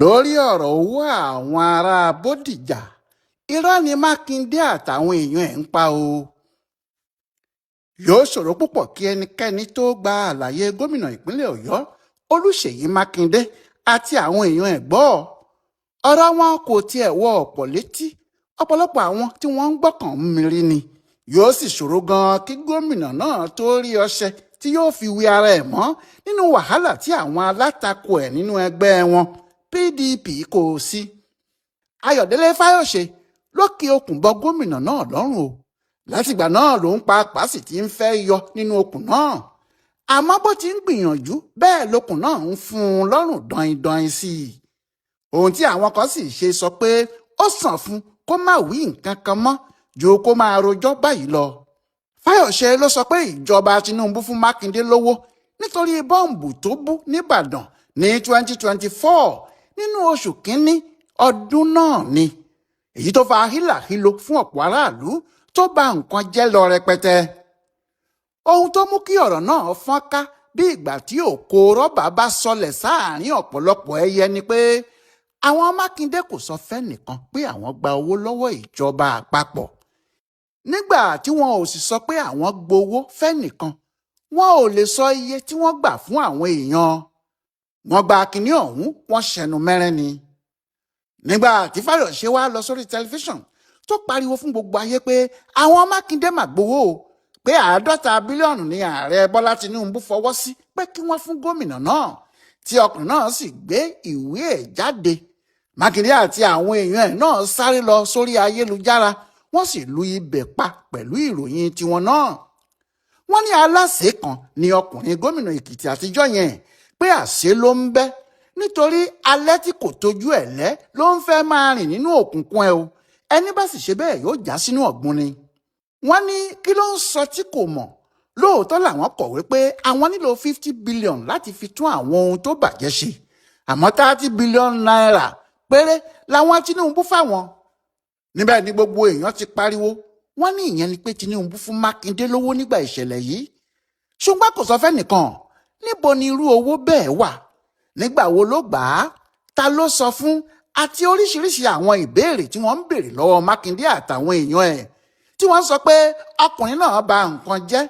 Lórí ọ̀rọ̀ owó àwọn ará Bódìjà, irọ́ ni Mákindé àtàwọn èèyàn ẹ̀ ń pa o. Yóò ṣòro púpọ̀ kí ẹnikẹ́ni tó gba àlàyé gómìnà ìpínlẹ̀ Ọ̀yọ́ Olùṣèyí Mákindé àti àwọn èèyàn ẹ̀ gbọ́. Ọ̀rọ̀ wọn kò tiẹ̀ wọ ọ̀pọ̀ létí. Ọ̀pọ̀lọpọ̀ àwọn tí wọ́n ń gbọ́kàn ń mirí ni. Yóò sì ṣòro gan-an kí gómìnà náà tó rí ọṣẹ tí yóò fi wí ara ẹ̀ mọ́ nínú wàhálà tí àwọn alátakò ẹ̀ nínú ẹgbẹ́ wọn PDP kò sí. Ayọ̀délé Fáyọ̀ṣe ló kí okùn bọ gómìnà náà lọ́rùn o. Látìgbà náà ló ń pa sì ti ń fẹ́ yọ nínú okùn náà. Àmọ́ bó ti ń gbìyànjú bẹ́ẹ̀ lokùn náà ń fún un lọ́rùn dọ̀yìndọ̀yìn sí i. Ohun tí àwọn kan sì ṣe sọ pé ó sàn fún kó má wí nǹkan kan mọ́ ju kó máa rojọ́ báyìí lọ. Fáyọ̀ṣe ló sọ pé ìjọba Tinubu fún Mákindé lówó nítorí bọ́ǹbù tó bú nìbàdàn ní 2024, nínú oṣù kínní ọdún náà ni. Èyí tó fa hílàhílo fún ọ̀pọ̀ aráàlú, tó bà nǹkan jẹ́ lọ rẹpẹtẹ. Ohun tó mú kí ọ̀rọ̀ náà fọ́n ká bí ìgbà tí òkò rọ́bà bá sọlẹ̀ sáàárín ọ̀pọ̀lọpọ̀ ẹyẹ ni pé àwọn Mákindé kò sọ fẹ́nìkan pé àwọn gba owó lọ́wọ́ ìjọba àpapọ̀. Nígbà tí wọn ò sì sọ pé àwọn gbowó fẹ́nìkan, wọn ò lè sọ iye tí wọ́n gbà fún àwọn èèyàn. Wọ́n gba kinní ọ̀hún, wọ́n ṣẹnu mẹ́rẹ́ ni. Nígbà tí Fáyọ̀ṣe wá lọ sórí tẹlifíṣàn tó pariwo fún gbogbo ayé pé àwọn Mákindé mà gbowó o, pé 50 bílíọ̀nù ní ààrẹ Bọ́lá Tinubu fọwọ́ sí pé kí wọ́n fún gómìnà náà, tí ọkùnrin náà sì gbé ìwé ẹ̀ jáde, Mákindé àti àwọn èèyàn ẹ̀ náà sáré lọ sórí ayélujára, wọ́n sì lu ibẹ̀ pa pẹ̀lú ìròyìn tiwọn náà. Wọ́n ní aláṣẹ kan ní ọkùnrin gómìnà Èkìtì àtijọ́ yẹn, pé àṣẹ ló ń bẹ́, nítorí alẹ́ tí kò tójú ẹ̀ lẹ́ ló ń fẹ́ máa rìn nínú òkùnkùn ẹ o. Ẹni bá sì ṣe bẹ́ẹ̀ yóò já sínú ọ̀gbun ni. Wọ́n ní kí ló ń sọ tí kò mọ̀? Lóòótọ́ làwọn kọ̀wé pé àwọn nílò 50 billion láti fi tún àwọn ohun tó bàjẹ́ ṣe, àmọ́ ₦30 billion péré làwọn Tinubu fáwọn. Níbẹ̀ ni gbogbo èèyàn ti pariwo. Wọ́n ní ìyẹn ni pé Tinubu fún Mákindé lówó nígbà ìṣẹ̀lẹ̀ yìí, ṣùgbọ́n kò sọ fẹ́nìkan. Níbo ni irú owó bẹ́ẹ̀ wà? Nígbà wo ló gbà á? Ta ló sọ fún? Àti oríṣiríṣi àwọn ìbéèrè tí wọ́n ń béèrè lọ́wọ́ Mákindé àtàwọn èèyàn ẹ̀, tí wọ́n sọ pé ọkùnrin náà bà nǹkan jẹ́,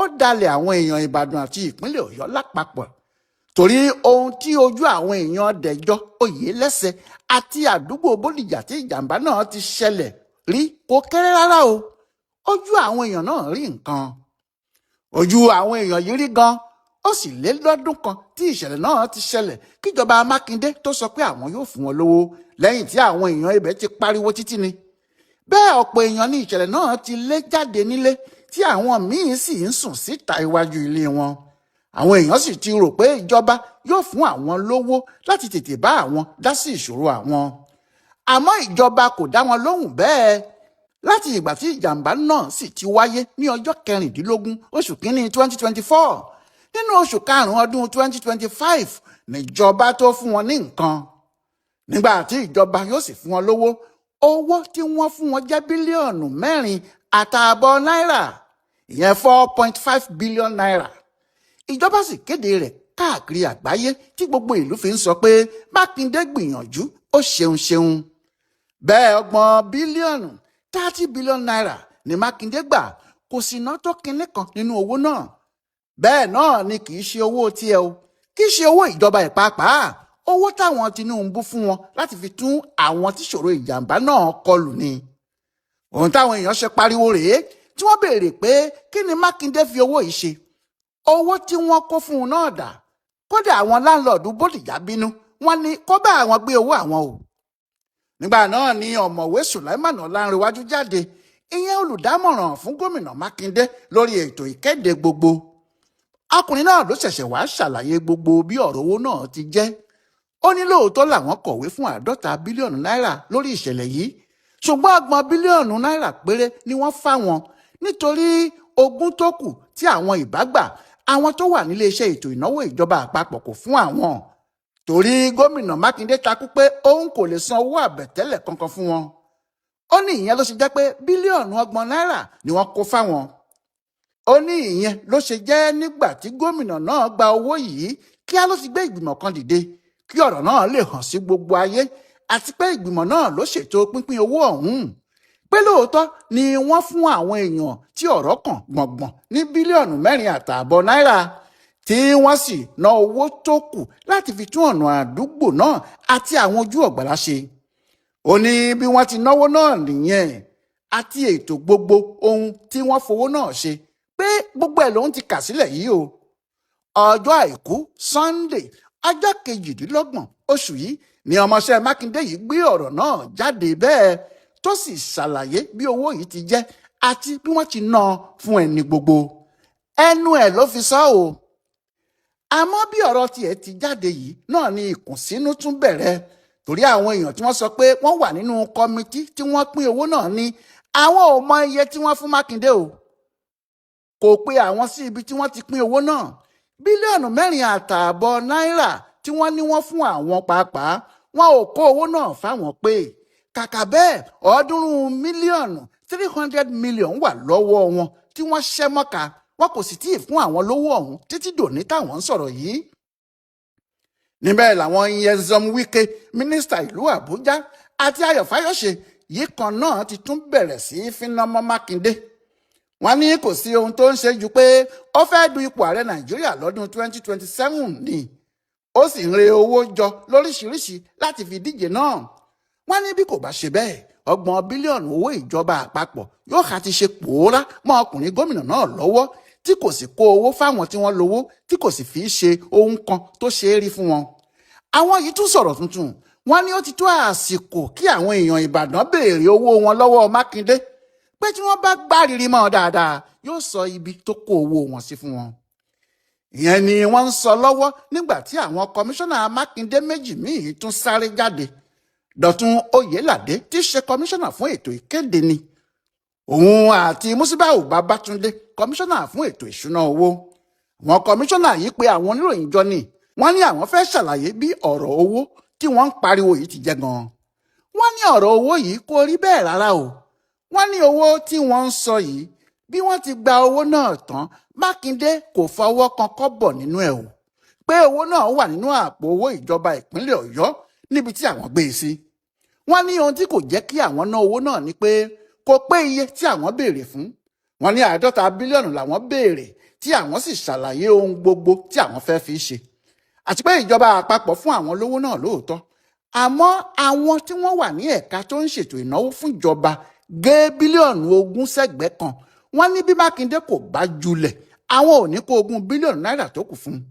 ó dalẹ̀ àwọn èèyàn Ìbàdàn àti ìpínlẹ̀ Ọ̀yọ́ lápapọ̀, torí ohun tí ojú àwọn èèyàn Dẹ̀jọ́ Oyèlẹ́sẹ̀ àti àdúgbò Bódìjà tí ìjàmbá náà ti ṣẹlẹ̀ rí kò kéré rárá o. Ojú àwọn èèyàn náà rí nǹkan, ojú àwọn èèyàn yìí rí gan. Ó sì lé lọ́dún kan tí ìṣẹ̀lẹ̀ náà ti ṣẹlẹ̀ kíjọba Mákindé tó sọ pé àwọn yóò fún wọn lówó, lẹ́yìn tí àwọn èèyàn ibẹ̀ ti pariwo títí ni. Bẹ́ẹ̀ ọ̀pọ̀ èèyàn ní ìṣẹ̀lẹ̀ náà ti lé jáde nílé, tí àwọn míín sì ń sùn síta iwájú ilé wọn. Àwọn èèyàn sì ti rò pé ìjọba yóò fún àwọn lówó láti tètè bá àwọn dá sí ìṣòro àwọn, àmọ́ ìjọba kò dá wọn lóhùn bẹ́ẹ̀. Láti ìgbà tí ìjàmbá náà sì ti wáyé ní ọjọ́ 16 oṣù kínní 2024, nínú oṣù karùn-ún ọdún 2025 níjọba tó fún wọn ní nǹkan. Nígbà tí ìjọba yóò sì fún wọn lówó, owó tí wọ́n fún wọn jẹ́ bílíọ̀nù 4.5 náírà, ìyẹn ₦4.5 billion. Ìjọba sì kéde rẹ̀ káàkiri àgbáyé, tí gbogbo ìlú fi ń sọ pé Mákindé gbìyànjú, ó ṣeun ṣeun. Bẹ́ẹ̀ 30 bílíọ̀nù, ₦30 billion ní Mákindé gbà, kò sì ná tó kinní kan nínú owó náà. Bẹ́ẹ̀ náà ni kì í ṣe owó tiẹ̀ o, kì í ṣe owó ìjọba ìpapà. Owó táwọn Tinubu fún wọn láti fi tún àwọn tíṣòro ìjàmbá náà kọlù ni. Ohun táwọn èèyàn ṣe pariwo rèé, tí wọ́n béèrè pé kí ni Mákindé fi owó yìí ṣe? Owó tí wọ́n kó fún un náà dà? Kódà àwọn landlord Bódìjà bínú, wọ́n ní kó bá àwọn gbé owó àwọn o. Nígbà náà ni Ọ̀mọ̀wé Sulaiman Ọlánrewájú jáde, ìyẹn olùdámọ̀ràn fún gómìnà Mákindé lórí ètò ìkéde gbogbo. Ọkùnrin náà ló ṣẹ̀ṣẹ̀ wá ṣàlàyé gbogbo bí ọ̀rọ̀ owó náà ti jẹ́. Ó ní lóòótọ́ làwọn kọ̀wé fún 50 bílíọ̀nù náírà lórí ìṣẹ̀lẹ̀ yìí, ṣùgbọ́n 30 bílíọ̀nù náírà péré ni wọ́n fáwọn, nítorí ogún tó kù tí àwọn ìbá gbà, àwọn tó wà nílé iṣẹ́ ètò ìnáwó ìjọba àpapọ̀ kò fún àwọn, torí gómìnà Mákindé takú pé òun kò lè san owó àbẹ̀tẹ́lẹ̀ kankan fún wọn. Ó ní ìyẹn ló ṣe jẹ́ pé bílíọ̀nù 30 náírà ni wọ́n kó fáwọn. Ó ní ìyẹn ló ṣe jẹ́ nígbà tí gómìnà náà gba owó yìí, kíá ló ti gbé ìgbìmọ̀ kan dìde kí Kí ọ̀rọ̀ náà lè hàn sí gbogbo ayé, àti pé ìgbìmọ̀ náà ló ṣètò pínpín owó ọ̀hún, pé lóòótọ́ ni wọ́n fún àwọn èèyàn tí ọ̀rọ̀ kàn gbọ̀ngbọ̀n ní bílíọ̀nù 4.5 náírà, tí wọ́n sì ná owó tó kù láti fi tún ọ̀nà àdúgbò náà àti àwọn ojú ọ̀gbàrá ṣe. Ó ní bí wọ́n ti náwó náà nìyẹn, àti ètò gbogbo ohun tí wọ́n fowó náà ṣe, pé gbogbo ẹ̀ lòun ti kà sílẹ̀ yìí o. Ọjọ́ Àìkú Sunday, ọjọ́ 28 oṣù yìí ni ọmọọṣẹ́ Mákindé yìí gbé ọ̀rọ̀ náà jáde bẹ́ẹ̀, tó sì ṣàlàyé bí owó yìí ti jẹ́ àti bí wọ́n ti ná an fún ẹni gbogbo. Ẹnu ẹ̀ ló fi sọ ọ́. Àmọ́ bí ọ̀rọ̀ tiẹ̀ ti jáde yìí náà ni ìkùnsínú tún bẹ̀rẹ̀, torí àwọn èèyàn tí wọ́n sọ pé wọ́n wà nínú committee tí wọ́n pín owó náà ní àwọn ò mọ iye tí wọ́n fún Mákindé o. Kò pe àwọn sí ibi tí wọ́n ti pín owó náà. Bílíọ̀nù 4.5 náírà tí wọ́n ní wọ́n fún àwọn pàápàá, wọn ò kó owó náà fáwọn, pé kàkà bẹ́ẹ̀, 300 mílíọ̀nù, 300 million, wà lọ́wọ́ wọn tí wọ́n ṣẹ́ mọ́ka. Wọn kò sì tíì fún àwọn lówó ọ̀hún títí dòní táwọn ń sọ̀rọ̀ yìí. Níbẹ̀ làwọn Nyesom Wike, mínísítà ìlú Àbújá, àti Ayọ̀ Fáyọ̀ṣe yìí kan náà ti tún bẹ̀rẹ̀ sí í fínná mọ́ Mákindé. Wọ́n ní kò sí ohun tó ń ṣe ju pé ó fẹ́ du ipò ààrẹ Nàìjíríà lọ́dún 2027 ni, ó sì ń re owó jọ lóríṣiríṣi láti fi díje náà. Wọ́n ní bí kò bá ṣe bẹ́ẹ̀, 30 bílíọ̀nù owó ìjọba àpapọ̀ yóò ha ti ṣe pòórá mọ́ ọkùnrin gómìnà náà lọ́wọ́, tí kò sì kó owó fáwọn tí wọ́n lówó, tí kò sì fi ṣe ohun kan tó ṣe é rí fún wọn. Àwọn yìí tún sọ̀rọ̀ tuntun. Wọ́n ní ó ti tó àsìkò kí àwọn èèyàn Ìbàdàn béèrè owó wọn lọ́wọ́ Mákindé, pé tí wọ́n bá gbárìrì mọ́ dáadáa, yóò sọ ibi tó kó owó wọn sí fún wọn. Ìyẹn ni wọ́n ń sọ lọ́wọ́ nígbà tí àwọn kọmíṣánná Mákindé méjì míì tún sáré jáde. Dọ̀tun Oyèládé, tí í ṣe kọmíṣánná fún ètò ìkéde ni òun, àti Musibau Babátúndé, kọmíṣánná fún ètò ìṣúná owó. Àwọn kọmíṣánná yìí pé àwọn oníròyìn jọ ni wọ́n ní àwọn fẹ́ ṣàlàyé bí ọ̀rọ̀ owó tí wọ́n ń pariwo yìí ti jẹ́ gan-an. Wọ́n ní ọ̀rọ̀ owó yìí kò rí bẹ́ẹ̀ rárá o. Wọ́n ní owó tí wọ́n ń sọ yìí, bí wọ́n ti gba owó náà tán, Mákindé kò fọwọ́ kan kọ́bọ̀ nínú ẹ̀ o, pé owó náà wà nínú àpò owó ìjọba ìpínlẹ̀ Ọ̀yọ́ níbi tí àwọn gbé e sí. Wọ́n ní ohun tí kò jẹ́ kí àwọn ná owó náà ni pé kò pé iye tí àwọn béèrè fún. Wọ́n ní 50 bílíọ̀nù làwọn béèrè, tí àwọn sì ṣàlàyé ohun gbogbo tí àwọn fẹ́ fi ṣe, àti pé ìjọba àpapọ̀ fún àwọn lówó náà lóòótọ́, àmọ́ àwọn tí wọ́n wà ní ẹ̀ka tó ń ṣètò ìnáwó fúnjọba gé bílíọ̀nù 20 sẹ́gbẹ̀ẹ́ kan. Wọ́n ní bí Mákindé kò bá julẹ̀, àwọn ò ní kó 20 bílíọ̀nù náírà tó kù fún un.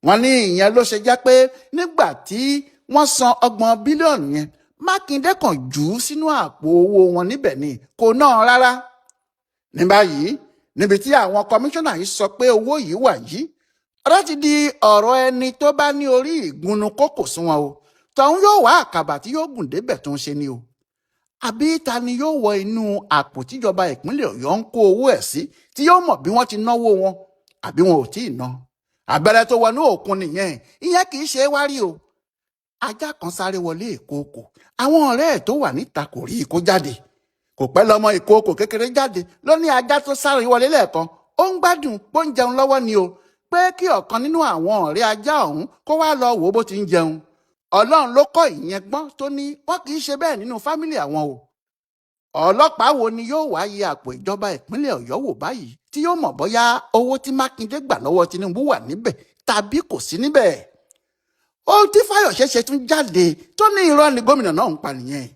Wọ́n ní ìyẹn ló ṣe jẹ́ pé nígbà tí wọ́n san 30 bílíọ̀nù yẹn, Mákindé kàn jù ú sínú àpò owó wọn níbẹ̀ ni, kò ná rárá. Ní báyìí, níbi tí àwọn kọmíṣánná yìí sọ pé owó yìí wà yìí, ọ̀rọ̀ ti di ọ̀rọ̀ ẹni tó bá ní orí ìgúnnu kókò sún wọn o. Tọ̀hún yóò wá àkàbà tí yóò gùn débẹ̀ tó ń ṣe ni o, àbí ta ni yóò wọ inú àpò tíjọba ìpínlẹ̀ Ọ̀yọ́ ń kó owó ẹ̀ sí, tí yóò mọ̀ bí wọ́n ti náwó wọn àbí wọn ò tí ì ná? Abẹ́rẹ́ tó wọnú òkun nìyẹn. Ìyẹn kì í ṣe é wá rí o. Ajá kan sáré wọlé ìkookò, àwọn ọ̀rẹ́ ẹ̀ tó wà níta kò rí i kó jáde. Kò pẹ́ lọ́mọ ìkookò kékeré jáde, ló ní ajá tó sáré wọlé lẹ́ẹ̀kan, ó ń gbádùn bó ń jẹun lọ́wọ́ ni o, pé kí ọ̀kan nínú àwọn ọ̀rẹ́ ajá ọ̀hún kó wá lọ wò ó bó ti ń jẹun. Ọlọ́run ló kọ́ ìyẹn gbọ́n tó ní wọ́n kì í ṣe bẹ́ẹ̀ nínú family àwọn o. Ọlọ́pàá wo ni yóò wá yẹ àpò ìjọba ìpínlẹ̀ Ọ̀yọ́ wò báyìí, tí yóò mọ̀ bóyá owó tí Mákindé gbà lọ́wọ́ Tinubu wà níbẹ̀ tàbí kò sí níbẹ̀? Ohun tí Fáyọ̀ṣe ṣe tún jáde tó ní irọ́ ni gómìnà náà ń pa nìyẹn.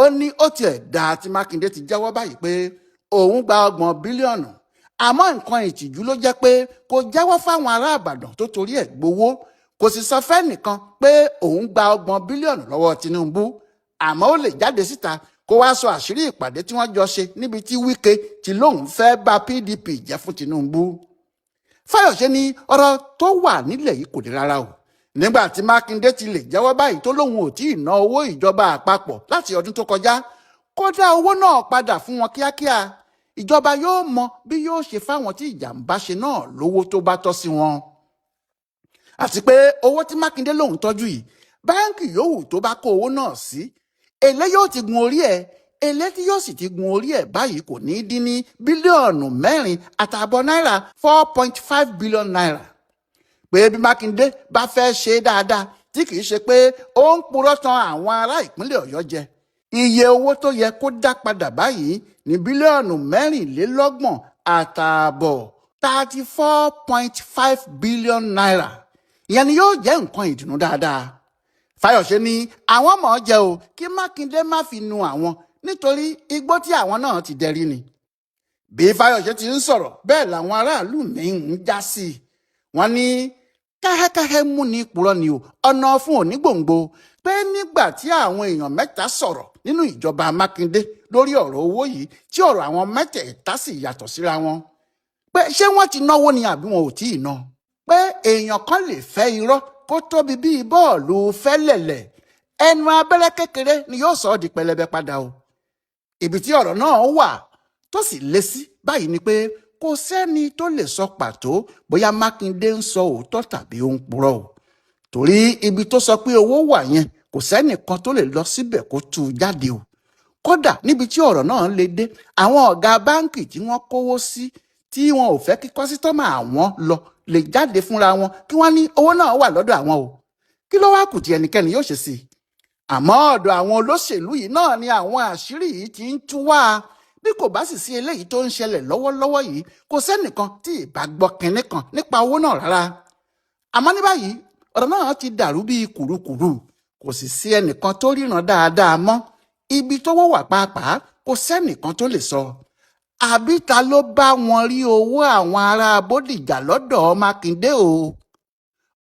Ó ní ó tiẹ̀ dáa tí Mákindé ti jẹ́wọ́ báyìí pé òun gba 30 bílíọ̀nù, àmọ́ nǹkan ìtìjú ló jẹ́ pé kò jẹ́wọ́ fáwọn ará Ìbàdàn tó torí ẹ̀ gbowó. Kò sì sọ fẹ́nìkan pé òun gba 30 bílíọ̀nù lọ́wọ́ Tinubu, àmọ́ ó lè jáde síta kó wá sọ àṣírí ìpàdé tí wọ́n jọ ṣe níbi tí Wike ti lóun fẹ́ bá PDP jẹ́ fún Tinubu. Fáyọ̀ṣe ní ọ̀rọ̀ tó wà nílẹ̀ yìí kò dé rárá o. Nígbà tí Mákindé ti lè jẹ́wọ́ báyìí tó lóun ò tí ì ná owó ìjọba àpapọ̀ láti ọdún tó kọjá, kó dá owó náà padà fún wọn kíákíá. Ìjọba yóò mọ bí yóò ṣe fáwọn tí ìjàmbá ṣe náà lówó tó bá tọ́ sí wọn. Àti pé owó tí Mákindé lòun tọ́jú yìí, báńkì yòówù tó bá kó owó náà sí, èlé yóò ti gun orí ẹ̀. Èlé tí yóò sì ti gun orí ẹ̀ báyìí kò ní dín ní bílíọ̀nù 4.5 náírà, 4.5 billion naira. Pé bí Mákindé bá fẹ́ ṣe dáadáa, tí kì í ṣe pé ó ń purọ́ tan àwọn ará ìpínlẹ̀ Ọ̀yọ́ jẹ, iye owó tó yẹ kó dá padà báyìí ní 24.5 bílíọ̀nù, ₦34.5 billion. Ìyẹn ni yóò jẹ́ nǹkan ìdùnnú dáadáa. Fáyọ̀ṣe ní àwọn mọ̀ ọ́ jẹ́ o, kí Mákindé má fi nu àwọn, nítorí igbó tí àwọn náà ti dẹrí ni. Bí Fáyọ̀ṣe ti ń sọ̀rọ̀, bẹ́ẹ̀ làwọn aráàlú míín ń já sí i. Wọ́n ní kẹ́hẹ́kẹ́hẹ́ mú ní purọ́ ni o, ọ̀nà fún onígbòǹgbò, pé nígbà tí àwọn èèyàn mẹ́ta sọ̀rọ̀ nínú ìjọba Mákindé lórí ọ̀rọ̀ owó yìí, tí ọ̀rọ̀ àwọn mẹ́tẹ̀ẹ̀ta sì yàtọ̀ síra wọn, pé ṣé wọ́n ti náwó ni àbí wọn ò tí ì ná? Pé èèyàn kan lè fẹ́ irọ́ kó tóbi bíi bọ́ọ̀lù fẹ́lẹ̀lẹ̀, ẹnu abẹ́rẹ́ kékeré ni yóò sọ ọ́ di pẹlẹbẹ padà o. Ibi tí ọ̀rọ̀ náà wà tó sì lé sí báyìí ni pé kò sẹ́ni tó lè sọ pàtó bóyá Mákindé ń sọ òótọ́ tàbí ó ń purọ́ o, torí ibi tó sọ pé owó wà yẹn, kò sẹ́nìkan tó lè lọ síbẹ̀ kó tú u jáde o. Kódà níbi tí ọ̀rọ̀ náà lè dé, àwọn ọ̀gá báǹkì tí wọ́n kówó sí, tí wọn ò fẹ́ kí kọ́sítọ́mà àwọn lọ lè jáde fúnra wọn kí wọ́n ní owó náà wà lọ́dọ̀ àwọn o. Kí ló wá kù tí ẹnikẹ́ni yóò ṣe sí i? Àmọ́ ọ̀dọ̀ àwọn olóṣèlú yìí náà ni àwọn àṣírí yìí ti ń tú wá. Bí kò bá sì sí eléyìí tó ń ṣẹlẹ̀ lọ́wọ́lọ́wọ́ yìí, kò sẹ́nìkan tí ì bá gbọ́ kinní kan nípa owó náà rárá. Àmọ́ ní báyìí, ọ̀rọ̀ náà ti dàrú bíi kùrukùru, kò sì sí ẹnìkan tó ríran dáadáa mọ́. Ibi tówó wà pàápàá, kò sẹ́nìkan tó lè sọ. Àbí ta ló bá wọn rí owó àwọn ará Bódìjà lọ́dọ̀ Mákindé o?